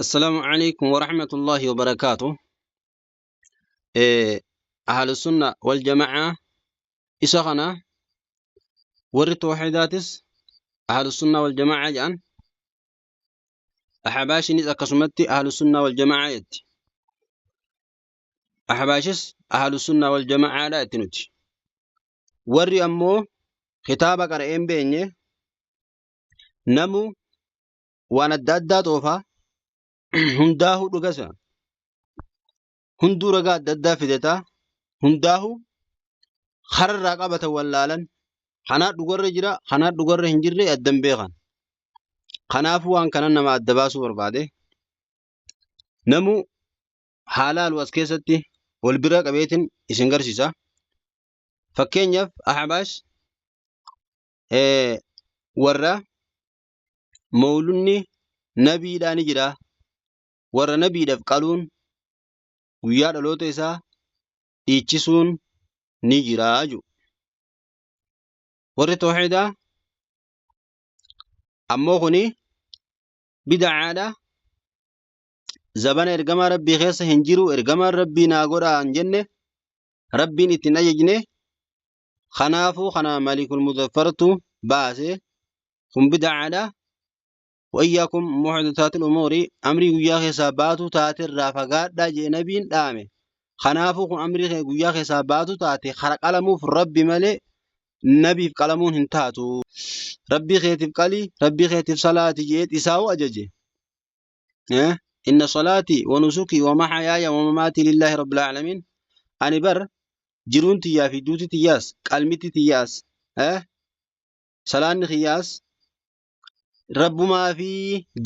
السلام عليكم ورحمة الله وبركاته. أهل السنة والجماعة إسخنا ور توحيداتس أهل السنة والجماعة جان أحباشي نيز أكسمتي أهل السنة والجماعة يتي أحباشس أهل السنة والجماعة لا يتنوتي وري أمو kitaaba qara'een beenye namu waan adda addaa toofaa hundaahuu dhugasa hunduu ragaa adda addaa fidataa hundaahuu kararraa qabatan wallaalan kanaa dhugarra jira kanaa dhugarra hin jirre addan beekan. Kanaafuu waan kana nama adda baasuu barbaade namu haalaalu as keessatti wal bira qabeetiin isin garsiisa. Fakkeenyaaf Ahbaash warra mawludni nabiidhaa ni jira. Warra nabiidhaaf qaluun guyyaa dhaloota isaa dhiichisuun ni jira jedhu. Warri tawhiidaa ammoo kuni bid'aadha. Zabana ergamaa Rabbii keessa hin jiru ergamaan Rabbii naa godhaa hin jenne Rabbiin itti hin ajajne. Kanaafuu kana Malikul Muzaffartu baase kun bid'aadha. Wayyaakum muhdataatil umuuri amrii guyyaa keessaa baatu taate irraa fagaadhaa jee nabiin dhaame. Kanaafuu kun amrii guyyaa keessaa baatu taate kara qalamuuf Rabbi malee nabiif qalamuun hin taatu. Rabbii keetiif qali, Rabbii keetiif salaati jee isaa'u ajaje. Inna salaatii wa nusukii wa mahayaaya wa mamaatii lillaahi rabbil aalamiin. Ani bar jiruun tiyyaa fi duuti tiyyaas qalmitti tiyyaas salaanni kiyyaas rabbumaa fi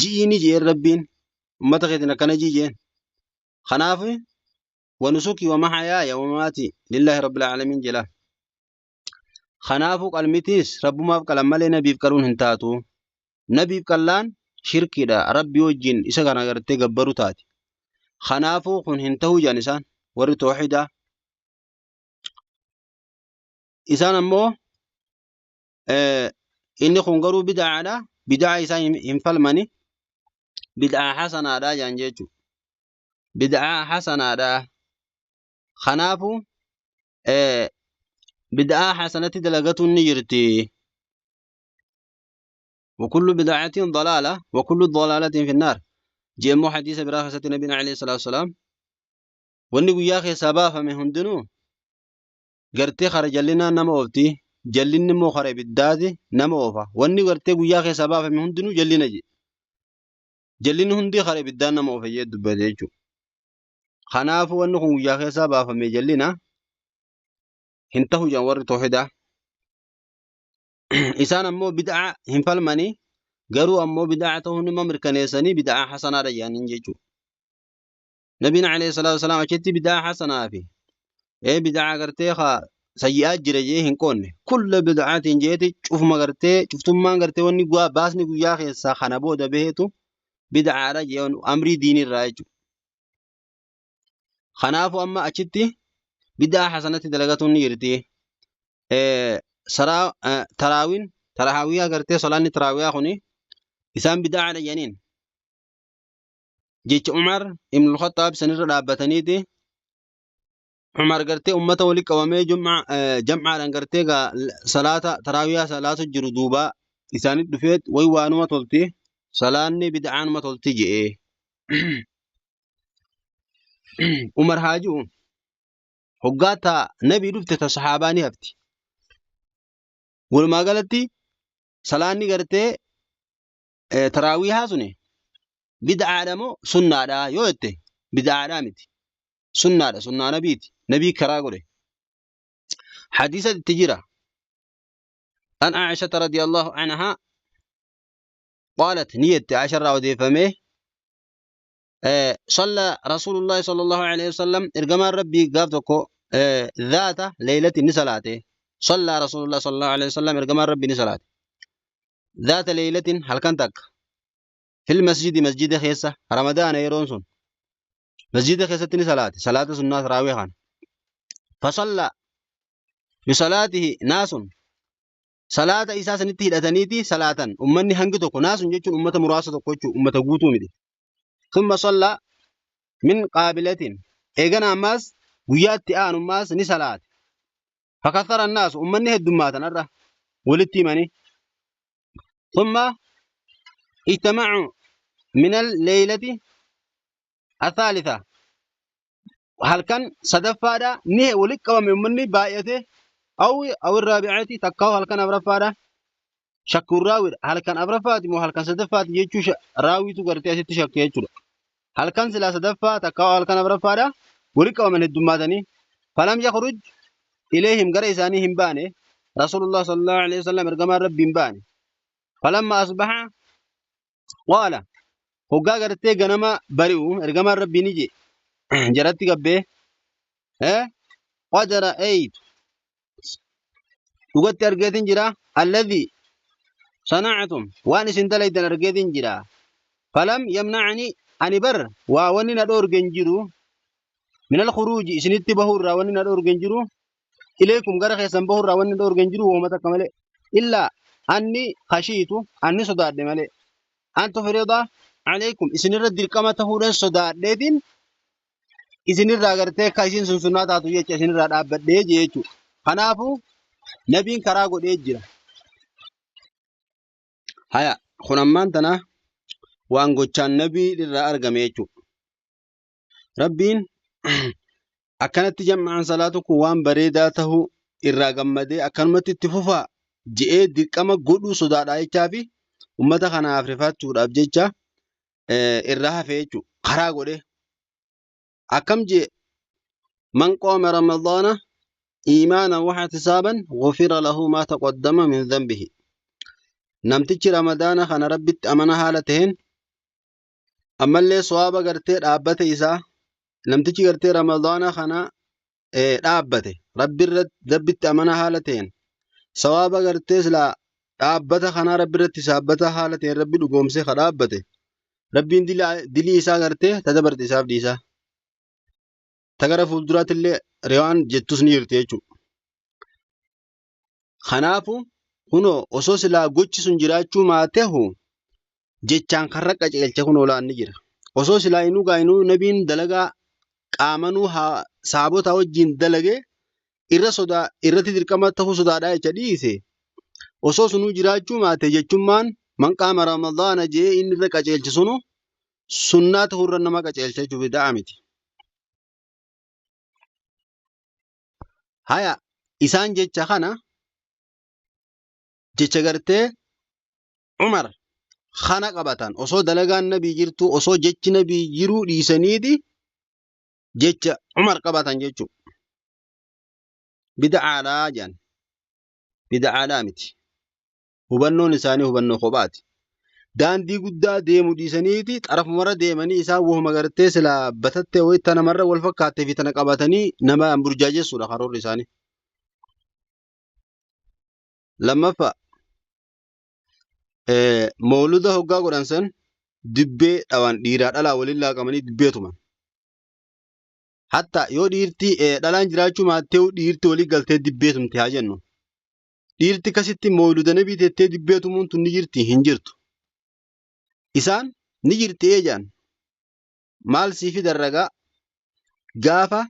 ji'iini jeen rabbiin ummata keetiin akkana jii jeen. Kanaaf wa nusukii wa mahayaaya wa mamaatii lillaahi rabbil aalamiin jedha. Kanaafuu qalmitiis rabbumaaf qalan malee nabiif qaluun hin taatu. Nabiif qallaan shirkiidha rabbi wajjin isa kana gartee gabbaru taati. Kanaafuu kun hin ta'uu jedhan isaan warri toohidaa. Isaan ammoo inni kun garuu bid'aadha. Bid'aa isaa hin falmani. Bid'aa hasanaadha jedhan jechuudha. Bid'aa hasanaadha. Kanaafuu bid'aa hasanatti dalagatuun ni jirti. وكل بدعة ضلالة وكل ضلالة في النار جيمو حديث برا خسات نبينا عليه الصلاة والسلام wanni guyyaa keessaa baafame hundinuu gartee kara jallinaa nama oofti jallinni immoo kara ibiddaati nama oofa wanni gartee guyyaa keessaa baafame hundinuu jallina jedhe jallinni hundi kara ibiddaa nama oofa jee dubbate jechuudha. Kanaafuu wanni kun guyyaa keessaa baafame jallina hin tahu jedhan warri toohidaa. Isaan ammoo bid'aa hin falmanii garuu ammoo bid'aa ta'uu nima mirkaneessanii bid'aa hasanaadha jedhaniin jechuudha. Nabiin alayhi salaatu wasalaam achitti bid'aa hasanaa fi bid'aa gartee haa sayyi'aa jira jee hin qoonne kulla bid'aatiin jeeti cufuma gartee cuftummaan gartee wanni baasni guyyaa keessaa kana booda baheetu bid'aadha jee amrii diinirraa jechuudha. Kanaafuu amma achitti bid'aa hasanatti dalagatuun ni jirti. Taraawiin taraawiyaa gartee salaanni taraawiyaa kuni isaan bid'aadha jedhaniin. Jecha Umar ibn al-Khattaab sanirra dhaabbataniiti Umar gartee ummata walitti qabamee jam'aadhaan gartee salaata taraawiyaa salaatu jiru duuba isaanitti dhufeet way waanuma tolti salaanni bid'aanuma tolti je'ee. Umar haa ji'u hoggaa ta nabii dhufte ta sahaabaa ni hafti. Walumaa galatti salaanni gartee taraawiihaa suni bid'aadha moo sunnaadha yoo jette bid'aadhaa miti. Sunnaadha sunnaa nabiiti. Nabii karaa godhe. Hadiisa itti jira. An Aishata radiyallahu anhaa qaalat ni jette Aisha irraa odeeffamee صلى رسول الله صلى الله عليه وسلم إرجما ربي قاف تكو ذات ليلة نسلاته صلى رسول الله صلى الله عليه وسلم إرجما ربي نسلاته ذات ليلة هل كنتك في المسجد مسجد خيسة رمضان يرونسون مسجد خيسة نسلاته صلاة سنة تراويحا فصلى بصلاته ناس صلاة إساس نتي هدتنيتي صلاة أمني هنگ tokko naasun jechuun ummata muraasa tokko jechuun ummata guutuu miti. Thumma sallaa min qaabilatin. Eegana ammaas guyyaa itti aanu ammaas ni salaate. Fakathara annaasu ummanni heddummaatan har'a walitti himanii. Thumma ijtamacuu min al-leeylati athaalitha. Halkan sadaffaadha ni walitti qabame ummanni baay'ate. Aw aw irraabi'ati takkaa halkan afraffaadha. Shakkuun raawwiidha. Halkan afraffaati moo halkan sadaffaati jechuu raawwiitu gartee asitti shakke jechuudha. Halkan silaa sadaffaa takkaa halkan afraffaadha walitti qabaman heddummaatanii. Falam yakhruj ilayhim gara isaanii hin baane. Rasuulullah sallallahu alaihi wasallam ergamaan Rabbii hin baane. Falamma asbaha qaala hoggaa gartee ganama bari'u ergamaan Rabbii ni jee jaratti gabbee qad ra'aytu dhugatti argeetin jira alladhi sana'atum waan isin dalaydan argeetin jira falam yamna'ani ani bar waa wanni na dhoorge hin jiru min alkhuruuji isinitti bahuu irraa wanni na dhoorge hin jiru ilaykum gara keessan bahuu irraa wanni na dhoorge hin jiru wooma takka malee illaa anni khashiitu anni sodaadhe malee an tufrida alaykum isinirra dirqama tahuudhan sodaadheetiin isinirraa gartee akka isin sun sunnaa taatu jecha isinirraa dhaabbadhee jee jechuudha. Kanaafuu nabiin karaa godhee jira. Haya kun ammaan tana waan gochaan nabii irraa argame jechuudha. Rabbiin akkanatti jam'aan salaatu kun waan bareedaa ta'uu irraa gammadee akkanumatti itti fufaa je'ee dirqama godhuu sodaadhaa jechaa fi ummata kanaaf rifachuudhaaf jecha irraa hafe jechuudha. Karaa godhee akkam jee man qaama ramadaana iimaanan wa ihtisaaban ghufira lahu maa taqaddama min dhanbihi. Namtichi ramadaana kana rabbitti amana haala taheen ammallee sawaaba gartee dhaabbate isaa namtichi gartee ramadaana kana dhaabbate rabbitti amana haala ta'een sawaaba gartee silaa dhaabbata kanaa rabbi irratti saabbata haala ta'een rabbi dhugoomsee ka dhaabbate rabbiin dilii isaa gartee ta dabarte isaaf dhiisaa ta gara fuulduraatti illee riwaan jettus ni jirti jechuudha. Kanaafu kunoo osoo silaa gochi sun jiraachuu maatehu jechaan karra qaceelche kunoo laan ni jira. Osoo silaa inuu gaa inuu nabiin dalagaa qaamanuu haa saabota wajjin dalage irra sodaa irratti dirqama ta'uu sodaadhaa jecha dhiise. Osoo sunuu jiraachuu maate jechummaan man qaama ramadaana jee inni irra qaceelche sunu sunnaa ta'uu irra nama qaceelcha jechuuf bid'aa miti. Haya isaan jecha kana jecha gartee Umar kana qabatan osoo dalagaan nabii jirtuu osoo jechi nabii jiruu dhiisaniiti jecha Umar qabatan jechuudha. Bid'aadhaa jedhan. Bid'aadhaa miti. Hubannoon isaanii hubannoo kophaati. Daandii guddaa deemu dhiisaniiti xarafumarra deemanii isaan wahuma gartee silaa batattee wayii tana namarra wal fakkaattee fi tana qabatanii nama burjaajessuudha karoorri isaanii. Lammaffaa Mawluda hoggaa godhan san dibbee dhawan dhiiraa dhalaa waliin laaqamanii dibbee tuman. Hatta yoo dhiirti dhalaan jiraachuu maattee dhiirti walii galtee dibbee tumte haa jennu. Dhiirti akkasitti mawluda nabii tettee dibbee tumuun tun ni jirti hin jirtu. Isaan ni jirti ee jedhan. Maal sii fidan ragaa gaafa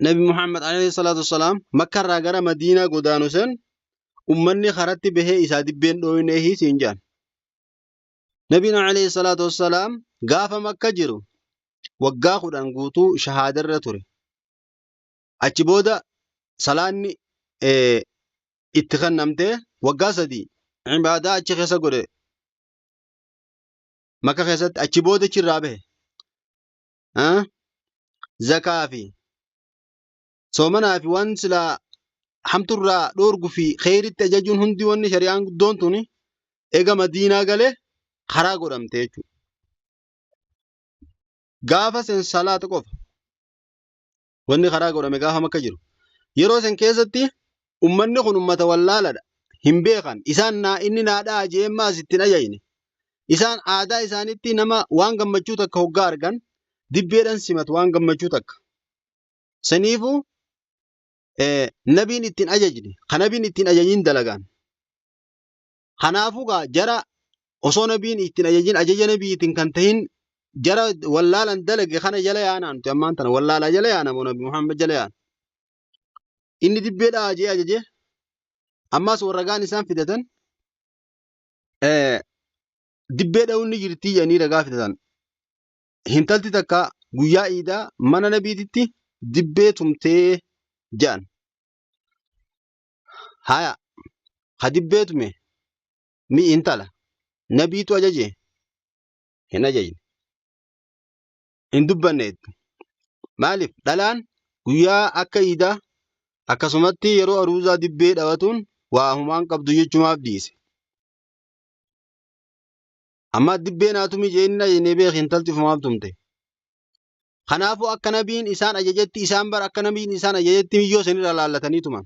Nabi Muhammad alayhi salaatu wassalaam Makkarraa gara Madiinaa godaanu san ummanni karatti bahee isaa dibbeen dhooyneehi siin jedhan. Nabiin alayhi salaatu wassalaam gaafa Makka jiru waggaa 10 guutuu shahaadarra ture. Achi booda salaanni itti kennamtee waggaa 3 ibaadaa achi keessa godhe Makka keessatti achi booda achirraa bahe. Zakaa fi soomanaa fi waan silaa hamturraa dhoorgu fi kheyritti ajajuun hundi wanni shari'aan guddoon tuni ega madiinaa galee karaa godhamte jechuudha. Gaafa sen salaata qofa wanni karaa godhame gaafa makka jiru. Yeroo sen keessatti ummanni kun ummata wallaaladha. Hin beekan. Isaan naa inni naa dha'a jeemmaas ittiin ajajne. Isaan aadaa isaaniitti nama waan gammachuu takka hoggaa argan dibbeedhan simatu waan gammachuu takka. Saniifuu nabiin ittiin ajajne ka nabiin ittiin ajajin dalagaan. Kanaafuu gaa jara Osoo nabiin ittiin ajajin ajaja nabiitiin kan tahin jara wallaalan dalage kana jala yaanaa nuti ammaan tana wallaalaa jala yaana moo nabi Muhammad jala yaana. Inni dibbee dhahaa jee ajaje ammaas warra gaan isaan fidatan dibbee dha'uun ni jirtii jedhanii ragaa fidatan. Hintalti takka guyyaa iidaa mana nabiititti dibbee tumtee jedhan. Haya ha dibbee tume mi intala nabiitu ajaje hin ajajne hin dubbanne itti. Maaliif dhalaan guyyaa akka iidaa akkasumatti yeroo aruuzaa dibbee dhawatuun waa humaan qabdu jechumaaf dhiise. Amma dibbee naa tumi jee inni ajajne beeki intalti ufumaaf tumte. Kanaafuu akka nabiin isaan ajajetti isaan bara akka nabiin isaan ajajetti miyyoo sanirraa laallatanii tuman.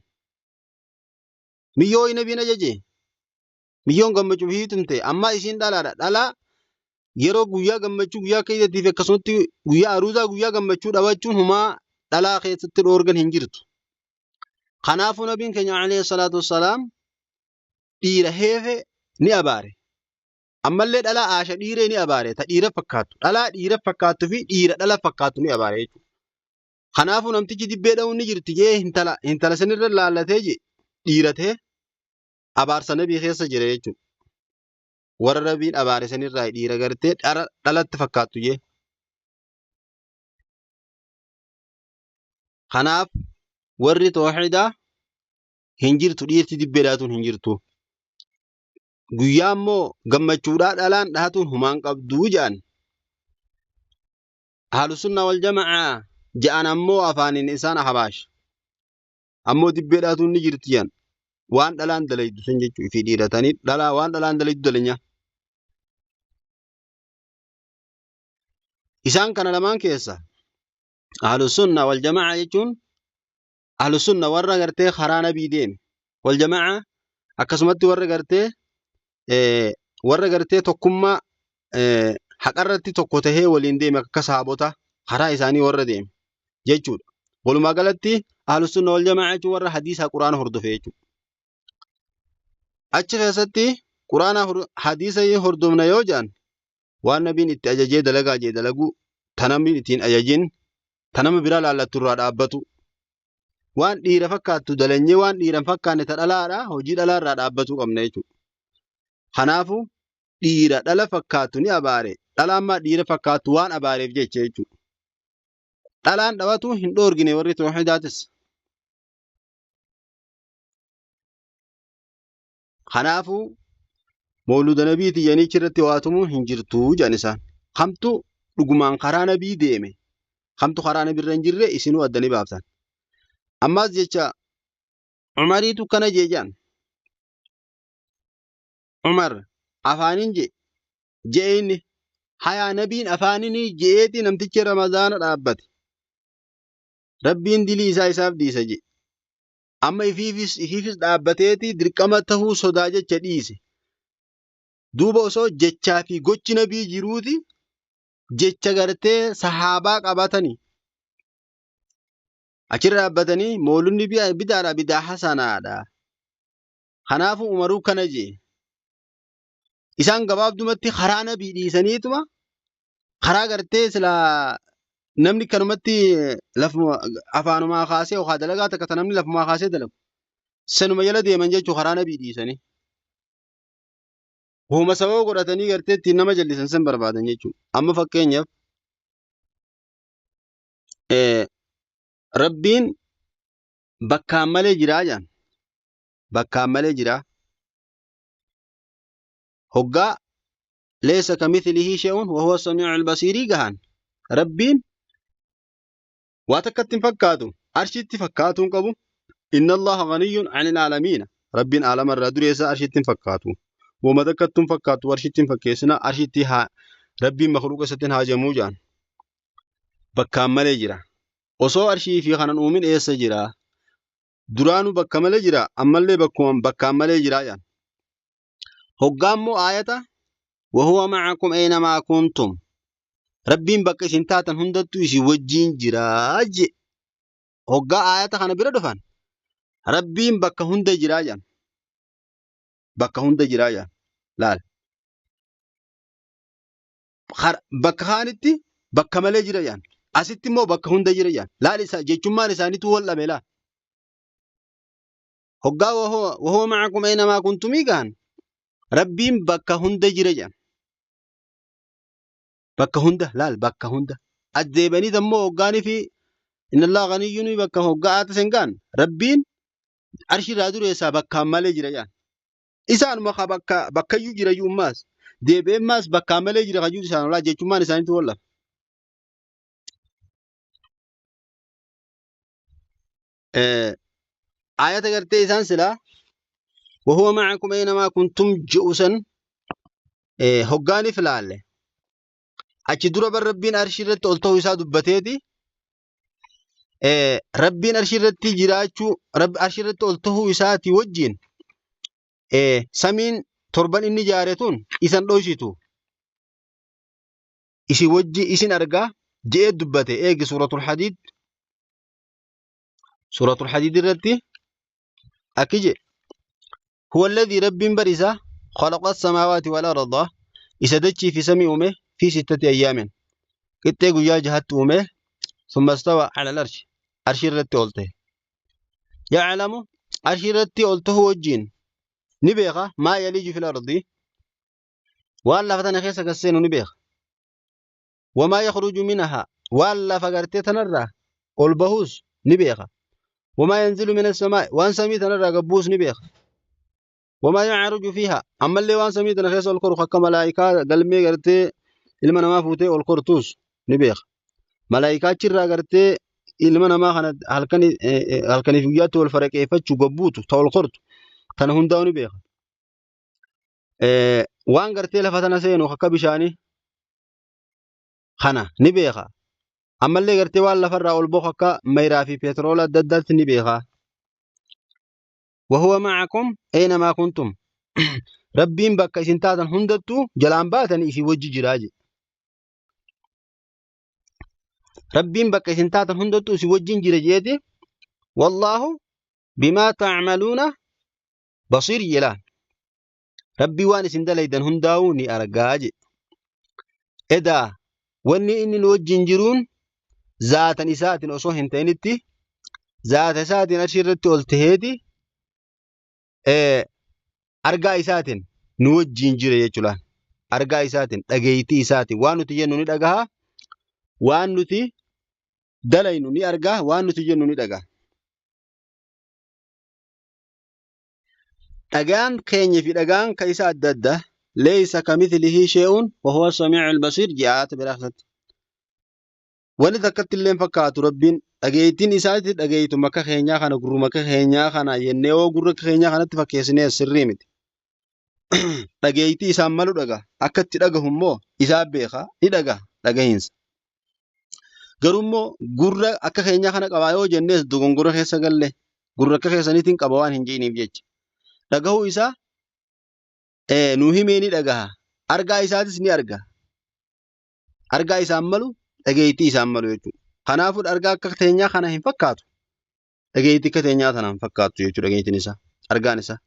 Miyyoo nabiin ajaje miyyoon gammachuu fi tumte amma isiin dhalaadha. Dhalaa yeroo guyyaa gammachuu guyyaa akka iidatii fi akkasumatti guyyaa aruuzaa guyyaa gammachuu dhawachuun humaa dhalaa keessatti dhoorgan hin jirtu. Kanaafuu nabiin keenya alayhi salaatu wassalaam dhiira heefe ni abaare. Ammallee dhalaa aasha dhiiree ni abaare ta dhiira fakkaattu. Dhalaa dhiira fakkaattu fi dhiira dhala fakkaattu ni abaare jechuudha. Kanaafuu namtichi dibbee dha'uun ni jirti jee intala intala sanirra laallatee jee dhiiratee abaarsa nabii keessa jira jechuudha. Warra nabiin abaare sanirraa dhiira gartee dhalatti fakkaattu jee. Kanaaf warri toohidaa hin jirtu dhiirti dibbee dhaatuun hin jirtu. Guyyaa immoo gammachuudhaa dhalaan dhahatuun humaan qabduu jedhan. Ahlusunnaa wal jama'aa ja'an ammoo afaaniin isaan ahbaash. Ammoo dibbee dhaatuun ni jirti jedhan. Waan dhalaan dalaydu sun jechuu ifii dhiiratanii dhalaa waan dhalaan dalaydu dalanya. Isaan kana lamaan keessa ahlusunnaa wal jama'aa jechuun ahlusunna warra gartee karaa nabii deeme wal jama'aa akkasumatti warra gartee warra gartee tokkummaa haqarratti tokko tahee waliin deeme akka sahaabota karaa isaanii warra deeme jechuudha. Walumaa galatti ahlusunna wal jama'aa jechuun warra hadiisaa quraana hordofe jechuudha. Achi keessatti quraana hadiisa hordofna yoo jedhan waan nabiin itti ajajee dalagaa jee dalaguu ta namni ittiin ajajin ta nama biraa laallattu irraa dhaabbatu waan dhiira fakkaattu dalanyee waan dhiira hin fakkaanne ta dhalaadha hojii dhalaa irraa dhaabbatuu qabna jechuudha. Kanaafu dhiira dhala fakkaattu ni abaare dhala ammaa dhiira fakkaattu waan abaareef jecha jechuudha. Dhalaan dhawatu hin dhoorgine warri toohidaatis. Kanaafuu mawluuda nabiiti jedhanii achirratti waa tumuun hin jirtu jedhan isaan. Kamtu dhugumaan karaa nabii deeme kamtu karaa nabiirra hin jirre isinuu adda ni baaftan. Ammaas jecha Umariitu kana jee jedhan. Umar afaaniin jee je'e inni hayaa nabiin afaaninii je'eeti namtichi ramadaana dhaabbate. Rabbiin dilii isaa isaaf dhiisa jee. Amma ifiifis ifiifis dhaabbateeti dirqama tahuu sodaa jecha dhiise. Duuba osoo jechaa fi gochi nabii jiruuti jecha gartee sahaabaa qabatani achirra dhaabbatanii moolunni bidaadha bidaa hasanaadha. Kanaafuu Umaruu kana jee. Isaan gabaabdumatti karaa nabii dhiisaniituma karaa gartee silaa namni kanumatti lafuma afaanumaa kaasee yookaan dalagaa takka ta namni lafumaa kaasee dalagu sanuma jala deeman jechuu karaa nabii dhiisanii. Hooma sababa godhatanii gartee ittiin nama jallisan san barbaadan jechuudha. Amma fakkeenyaaf rabbiin bakkaan malee jiraa jedhan. Bakkaan malee jiraa. Hoggaa leessa kamithlihi shay'un wa huwa samii'ul basiirii gahan rabbiin waa takkatti hin fakkaatu arshitti fakkaatuu hin qabu inna allaha ghaniyyun 'anil aalamiina rabbiin aalama irraa dureessa arshitti hin fakkaatu wama takkattu hin fakkaatu arshitti hin fakkeessina arshitti haa rabbiin makluuqa isatti hin haajamuu jedhan bakkaan malee jira osoo arshii fi kanan uumin eessa jira duraanu bakka malee jira ammallee bakkuma bakkaan malee jira jedhan Hoggaa immoo aayata wahuwa ma'akum aynamaa kuntum Rabbiin bakka isin taatan hundattuu isin wajjiin jira je. Hoggaa aayata kana bira dhufan Rabbiin bakka hunda jira jedhan. Bakka hunda jira jedhan. Laal. Bakka kaanitti bakka malee jira jedhan. Asitti immoo bakka hunda jira jedhan. Laal isa jechummaan isaaniitu wal dhabe laal. Hoggaa wahuwa ma'akum aynamaa kuntumii gahan Rabbiin bakka hunda jira jedhan. Bakka hunda laal bakka hunda. As deebi'anii ammoo hoggaanii fi innallaa ganiyyuun bakka hoggaa aata sen gahan Rabbiin arshii irraa dureessaa bakkaan malee jira jedhan. Isaanuma ka bakka bakkayyuu jira iyyuu ammaas deebi'ee ammaas bakkaan malee jira kayyuu isaan olaa jechummaan isaaniitu wal dhabe. Ayata gartee isaan silaa wahuwa ma'akum aynamaa kuntum je'u san hoggaaniif laalle achi dura bar Rabbiin arshii irratti ol ta'uu isaa dubbateeti Rabbiin arshii irratti jiraachuu arshii irratti ol ta'uu isaati wajjin samiin torban inni ijaare tun isan dhoysitu isin wajji isin argaa je'ee dubbate eegi suuratul hadiid suuratul hadiid irratti akki jedhe huwa alladhii Rabbiin bar isa khalaqa as-samaawaati wal arda isa dachii fi samii uume fi sittati ayyaamin qixxee guyyaa jahatti uume summa istawa ala al-arshi arshii irratti ol ta'e ya'lamu arshii irratti ol ta'uu wajjiin ni beeka maa yaliiju fil ardi waan lafa tana keessa gad seenu ni beeka wamaa yakhruju minhaa waan lafa gartee tanarraa ol bahuus ni beeka wamaa yanzilu mina samaa'i waan samii tanarraa gad bu'us ni beeka wamaa ya'ruju fiihaa ammallee waan samii tana keessa ol koru akka malaa'ikaa galmee gartee ilma namaa fuutee ol kortuus ni beeka malaa'ikaa achirraa gartee ilma namaa kana halkaniif guyyaatti wal faraqeeffachuu gad buutu ta ol kortu tana hundaa'u ni beeka waan gartee lafa tana seenu akka bishaanii kana ni beeka. Ammallee gartee waan lafarraa ol bahu akka mayraa fi peetiroola adda addaatti ni beeka. Wahuwa ma'akum aynamaa kuntum. Rabbiin bakka isin taatan hundattuu jalaan baatanii isin wajji jiraa jedhe. Rabbiin bakka isin taatan hundattuu isin wajjin jira jeeti. Wallaahu bimaa ta'maluuna basiir jedhaan. Rabbii waan isin dalaydan hundaa'uu ni argaa jedhe. Edaa wanni inni nu wajjin jiruun zaatan isaatiin osoo hin ta'initti zaata isaatiin arshii irratti ol taheeti argaa isaatiin nu wajjin jira jechuudha. Argaa isaatiin dhageettii isaatiin waan nuti jennu ni dhagaha waan nuti dalaynu ni argaa waan nuti jennu ni dhagaha. Dhagaan keenya fi dhagaan ka isa adda adda. Leeysa kamithlihi shee'un wa huwa samii'ul basiir ji'aata biraa keessatti. Wanni takkatti illee hin fakkaatu Rabbiin dhageettiin isaatti dhageeytuma akka keenyaa kana gurruma akka keenyaa kana jennee yoo gurra akka keenyaa kanatti fakkeessinee sirrii miti. Dhageettii isaan malu dhaga akka itti dhagahu immoo isaa beeka ni dhagaha dhagahiinsa. Garuu immoo gurra akka keenyaa kana qabaa yoo jennees dogongora keessa galle gurra akka keessaniitiin qaba waan hin je'iniif jecha. Dhagahuu isaa nuu himee ni dhagaha. Argaa isaatis ni arga. Argaa isaan malu dhageettii isaan malu jechuudha. Kanaafuu argaa akka teenyaa kana hin fakkaatu. Dhageettii akka teenyaa tana hin fakkaattu jechuudha dhageettiin isaa. Argaan isaa.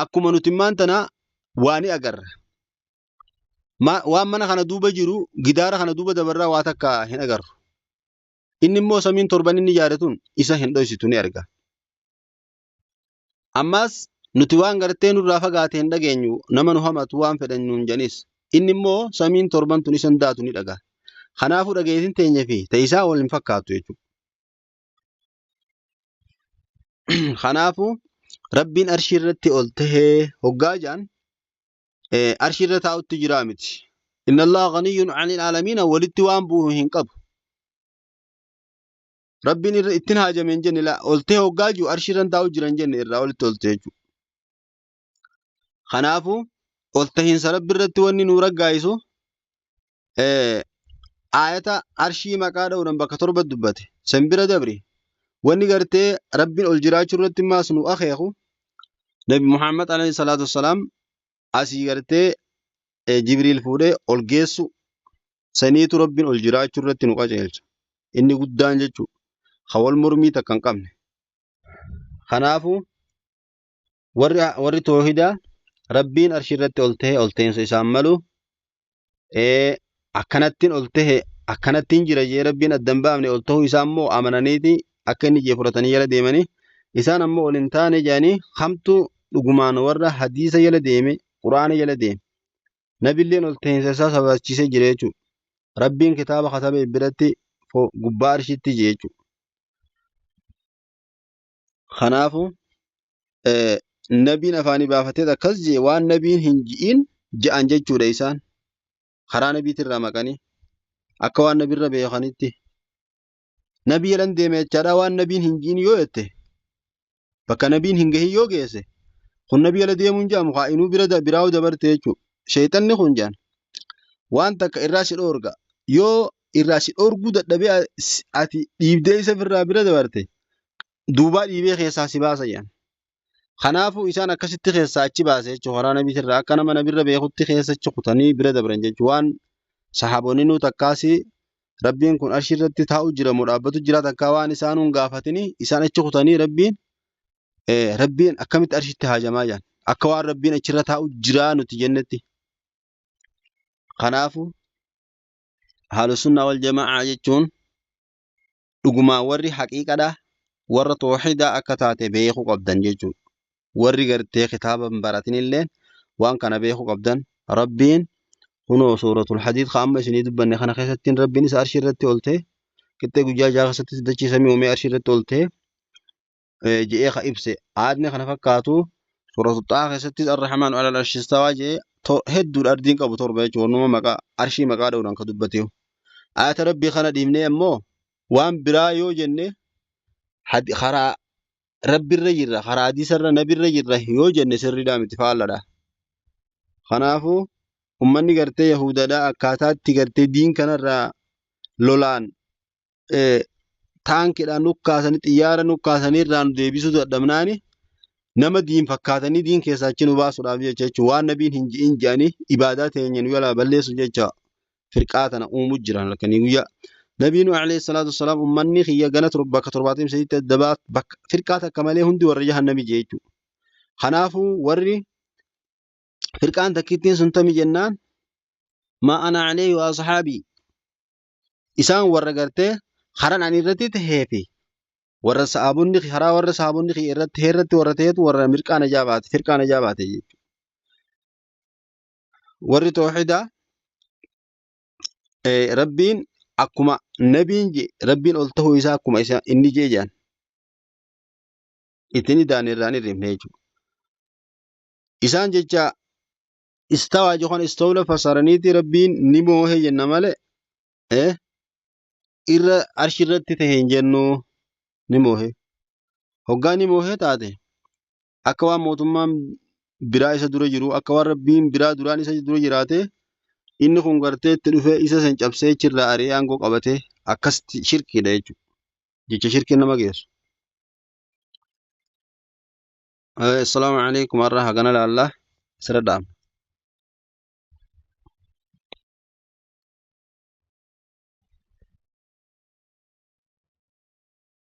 Akkuma nuti immaan tana waa ni agarra. Waan mana kana duuba jiru gidaara kana duuba dabarraa waa takka hin agarru. Inni immoo samiin torban inni ijaare tun isa hin dhoysitu ni arga. Ammaas nuti waan gartee nurraa fagaate hin dhageenyu nama nu hamatu waan fedhan nuun jedhanis. Inni immoo samiin torban tun isa hin daatu ni dhaga. Kanaafuu dhageetiin teenya fi ta isaa wal hin fakkaattu jechuudha. Kanaafuu Rabbiin arshii irratti ol tahee hoggaa jedhan arshii irra taa'utti jiraa miti. Inna Allaha ghaniyyun 'anil aalamiina walitti waan bu'u hin qabu. Rabbiin irra ittiin haajame hin jenne laa ol ta'e hoggaa jiru arshii irra taa'u jira hin jenne irraa olitti ol ta'e jechuudha. Kanaafuu ol tahiinsa Rabbi irratti wanni nu raggaa'isu aayata arshii maqaa dha'uudhaan bakka torba dubbate. San bira dabri. Wanni gartee Rabbiin ol jiraachuu irratti maas nu akeeku Nabi Muhammad alayhi salaatu wassalaam asii gartee Jibriil fuudhee ol geessu saniitu Rabbiin ol jiraachuu irratti nu qajeelcha. Inni guddaan jechuudha. Ka wal mormii takka hin qabne. Kanaafuu warri toohidaa Rabbiin arshii irratti ol ta'e ol ta'insa isaan malu Akkanattiin ol tahe, akkanattiin jira jee Rabbiin adda hin baafne. Ol tahuu isaa immoo amananiiti akka inni jee fudhatanii jala deemanii, isaan ammoo ol hin taane jedhanii. Hamtu dhugumaan warra hadiisa jala deeme, Quraana jala deeme. Nabilleen ol tahiinsa isaa sabachiisee jira jechuudha. Rabbiin kitaaba katabe biratti gubbaa arshiitti jee jechuudha. Kanaafu nabiin afaanii baafatee akkas jee, waan nabiin hin ji'in je'an jechuudha. Isaan karaa nabiitirraa maqanii akka waan nabirra beekanitti nabii jalan deeme jechaadha. Waan nabiin hin ji'in yoo jette, bakka nabiin hin gahin yoo geesse, kun nabii jala deemuun jedhamu haa inuu bira biraa'u dabarte jechuudha. Sheexanni kun jedhan waan takka irraa si dhoorga. Yoo irraa si dhoorguu dadhabee ati dhiibdee isa irraa bira dabarte, duubaa dhiibee keessaa si baasa jedhan. Kanaafuu isaan akkasitti keessaa achi baase jechuudha. Karaa nabiitirraa akka nama nabirra beekutti keessa achi kutanii bira dabran jechuudha. Waan sahaabonni nuu takkaasi Rabbiin kun arshii irratti taa'u jira moo dhaabbatu jira takkaa waan isaan hin gaafatini, isaan achi kutanii Rabbiin akkamitti arshitti haajamaa jedhan, akka waan Rabbiin achirra taa'u jiraa nuti jennetti. Kanaafuu ahlu sunnaa wal jamaa'aa jechuun dhugumaan warri haqiiqadha, warra tooxidaa akka taate beekuu qabdan jechuudha. Warri gartee kitaaba hin baratin illee waan kana beekuu qabdan. Rabbiin kunoo suuratul hadiid ka amma isinii dubbanne kana keessatti Rabbiin isa arshii irratti ol ta'e, qixxee guyyaa 6 keessatti dachii samii uumee arshii irratti ol ta'e je'ee ka ibse. Aadni kana fakkaatu suuratul xaaha keessattis arrahmaanu alal arshi istawaa je'ee hedduudha. Ardiin qabu torba jechuudha. Warnuma maqaa arshii maqaa dha'uudhaan ka dubbateehu. Ayata Rabbii kana dhiifnee ammoo waan biraa yoo jenne, karaa Rabbirra jirra, karaa hadiisarra nabirra jirra yoo jenne, sirriidhaa miti, faalladha. Kanaafuu ummanni gartee Yahudaadhaa akkaataatti gartee diin kanarraa lolaan taankiidhaan nukkaasanii, xiyyaara nukkaasanii irraa nu deebisuu dadhabnaani, nama diin fakkaatanii diin keessaa achi nu baasuudhaaf jecha jechuun, waan nabiin hin ji'in ji'anii ibaadaa teenya nu jalaa balleessu jecha firqaa tana uumu jiran halkanii guyyaa. Nabiin alayhi salaatu wassalaam ummanni kiyya gana bakka 73tti adda baat, bakka firqaa takka malee hundi warra jahannami jee jechuudha. Kanaafuu warri firqaan takkittiin sun tami jennaan, maa ana alayhi wa ashaabii, isaan warra gartee karan ani irratti tahee fi warra sahaabonni, karaa warra sahaabonni kiyya irratti irratti warra ta'etu warra mirqaa najaa baate, firqaa najaa baate jechuudha. Warri tooxidaa Rabbiin akkuma nabiin je, Rabbiin ol tahuu isaa akkuma isa inni jee jedhan ittiin idaan irraan hirrifne jechuudha. Isaan jecha istawaa yookaan istawla fasaraniiti Rabbiin ni moohe jenna malee irra arshi irratti ta'e hin jennu. Ni moohe. Hoggaa ni moohe taate, akka waan mootummaan biraa isa dura jiru, akka waan Rabbiin biraa duraan isa dura jiraate, inni kun gartee itti dhufee isa san cabsee achirraa ari'ee aangoo qabatee, akkasitti shirkiidha jechuudha. Jecha shirkiin nama geessu. Assalaamu alaikum. Har'a hagana laallaa asirra dhaabna.